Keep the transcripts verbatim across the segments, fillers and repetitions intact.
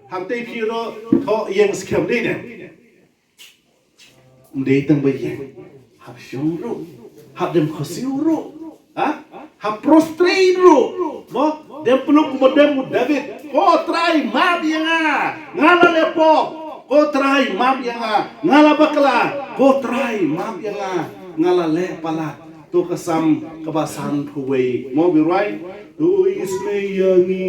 Hapdeng phi ruh, thoh ïeng skhem dei ne. Ym dei tang ba ïeng. Hap shong ruh. Hap dem khosiew ruh. Ha? Hap prostrate ruh. Mo, dem pynluk kumba dem u David. Ko Trai, map ïa nga. Nga la leh pop. Ko Trai, map ïa nga. Nga la bakla. Ko Trai, map ïa nga. Nga la leh palat. To ka Salm kaba sanphew wei. Mo, phi ruh ai. To isynei ïa ngi.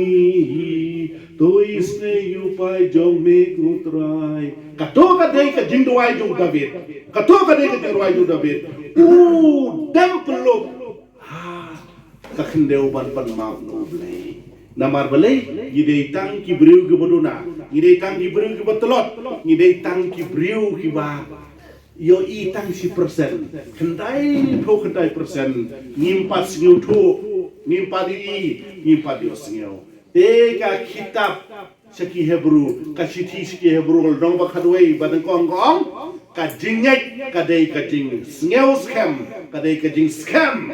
To isynei ïa u paid jong me, ko Trai. Kato ka dei ka jingduwai jong u David. Kato ka dei ka jingduwai jong u David. U dem pynluk ha ka khyndew ban pan map na u Blei. Namar balei, ngi dei tang ki briew kiba duna, ngi dei tang ki briew kiba tlot, ngi dei tang ki briew kiba ïohi tang shi persen, khyndai phew khyndai persen, ngim pat sngewthuh, ngim pat ïohi, ngim pat ïohsngew. Te ka kitab sha ki Hebru, ka shithi sha ki Hebru, lynnong ba khatwei, ba nyngkong ka ong, ka jingngeit ka dei ka jingsngew skhem, ka dei ka jingskhem.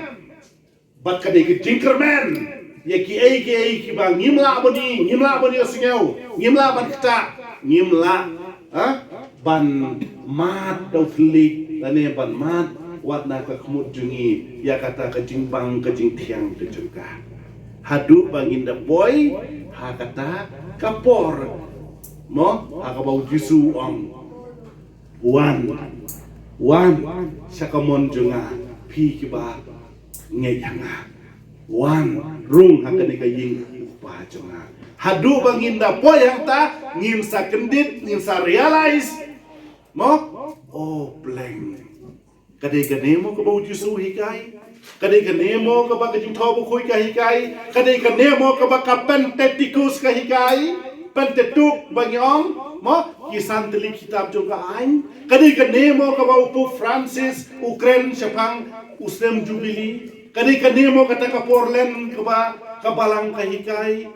Bad ka dei ka jingkyrmen ïa kiei kiei kiba ngim lah ban ïohi, ngim lah ban ïohsngew, ngim lah ban ktah, ngim lah, ha, ban mad da u thylliej lane ban mad wat na ka khmut jong ngi ïa kata ka jingbang ka jingthiang ka jong ka. Haduh ba ngin da poi ha kata ka por, mo, ha kaba u Jisu u ong, wan, wan sha ka mon jong nga, phi kiba ngeit ha nga. Wan, rung ha kane ka ïing u Kpa jong nga. Haduh ba ngin da poi hangta, ngin sa kyndit, ngin sa realize, mo, oh pleng. Ka dei kane mo kaba u Jisu u hikai. Ka dei kane mo kaba ka Jingthoh Bakhuid ka hikai. Ka dei kane mo kaba ka Pentecost ka hikai. Pentateuch ba ngi ong, mo, ki san tylli ki kitab jong ka aiñ. Ka dei kane mo kaba u Pope Francis u kren shaphang u snem Jubilee. Ka dei kane mo kata ka por Lent kaba ka Balang ka hikai.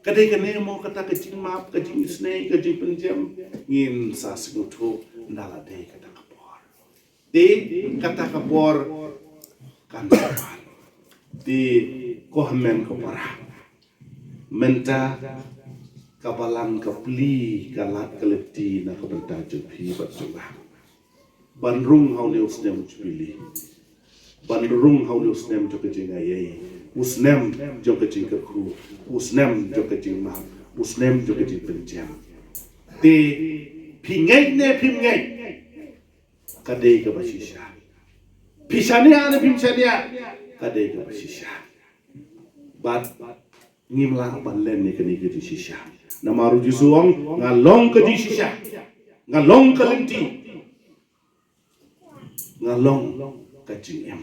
Ka dei kane mo kata ka jingmap, ka jingisynei, ka jingpynjem. Ngin sa sngewthuh ynda la dei kata ka por. Te kata ka por kan sa wan. Te ko hynmen ko para, mynta ka Balang ka plie ka lad ka lynti na ka bynta jong phi bad jong nga, ban rung ha une u snem Jubilee, ban rung ha une u snem jong ka jingaiei, u snem jong ka jingkyrkhu, u snem jong ka jingmap, u snem jong ka jingpynjem. Te phi ngeit ne phim ngeit, ka dei kaba shisha. Phi shaniah ne phim shaniah, ka dei kaba shisha. Bad ngim lah ban len ïa kane ka jingshisha. Namar u Jisu u ong, nga long ka jingshisha, nga long ka lynti, nga long ka jingim.